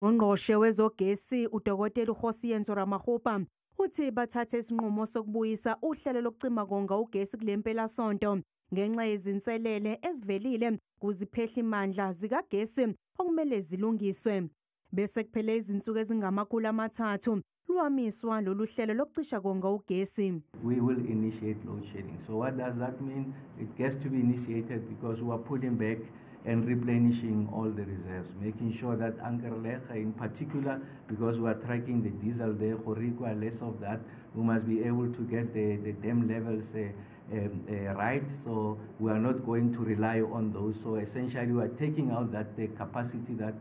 Ungqongqoshe wezogesi uDokotela uKgosientsho Ramokgopa uthi bathathe isinqumo sokubuyisa uhlelo lokucima konga ugesi kule mpelasonto ngenxa yezinselele ezivelile kuziphehlimandla zikagesi okumele zilungiswe. Bese kuphele izinsuku ezingama-300 lwamiswa lolu hlelo lokucisha konga ugesi. We will initiate load shedding. So what does that mean? It gets to be initiated because we are pulling back and replenishing all the reserves, making sure that Ankerlig in particular, because we are tracking the diesel there, require less of that. We must be able to get the dam levels right, so we are not going to rely on those. So essentially we are taking out that the capacity that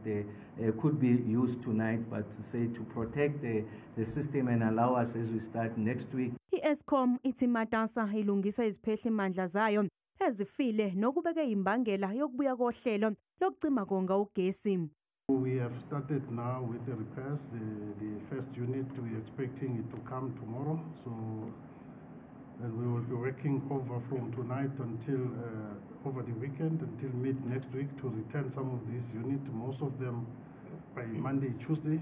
could be used tonight, but to say to protect the system and allow us as we start next week. I-Eskom ithi matasa ilungisa iziphehlimandla zayo ezifile nokubeke imbangela yokubuya kohlelo lokucima konga ugesi. We have started now with the repairs. The first unit, we are expecting it to come tomorrow. So, and we will be working over from tonight until over the weekend, until mid next week, to return some of these units, most of them by Monday, Tuesday.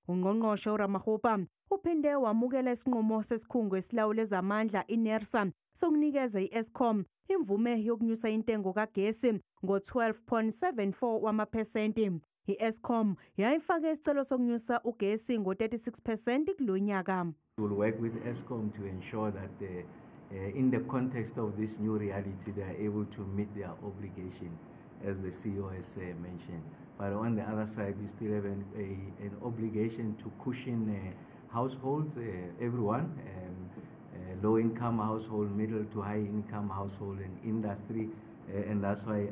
Ungqongqoshe uRamokgopa uphinde wamukela isinqumo sesikhungo esilawula ezamandla iNERSA sokunikeza iEskom imvume yokunyusa intengo kagesi ngo-12.74 wamaphesenti. I-Eskom yayifake isicelo sokunyusa ugesi ngo-36% kulonyaka. We will work with Eskom to ensure that in the context of this new reality, they are able to meet their obligation, as the CEO has mentioned. But on the other side, we still have an obligation to cushion households, everyone, low-income household, middle to high-income household, and industry. And that's why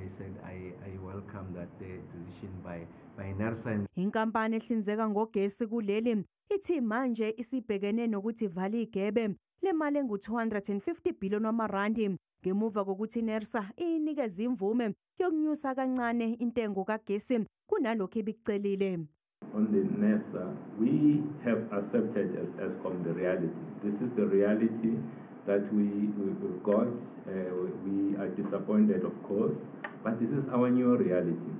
I said I welcome that decision by NERSA. Inkampani ehlinzeka ngogesi kuleli ithi manje isibhekene nokuthi ivale igebe lemali engu-250 billion wamarandi ngemuva kokuthi iNERSA inikeze imvume yokunyusa kancane intengo kagesi kunalokho ebikucelile. On the NERSA, we have accepted as Eskom the reality. This is the reality that we've got. We are disappointed, of course, but this is our new reality.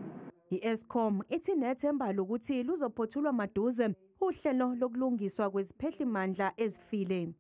I-Eskom ithi nethemba lokuthi luzophothulwa maduze uhlelo lokulungiswa kweziphehlimandla ezifile.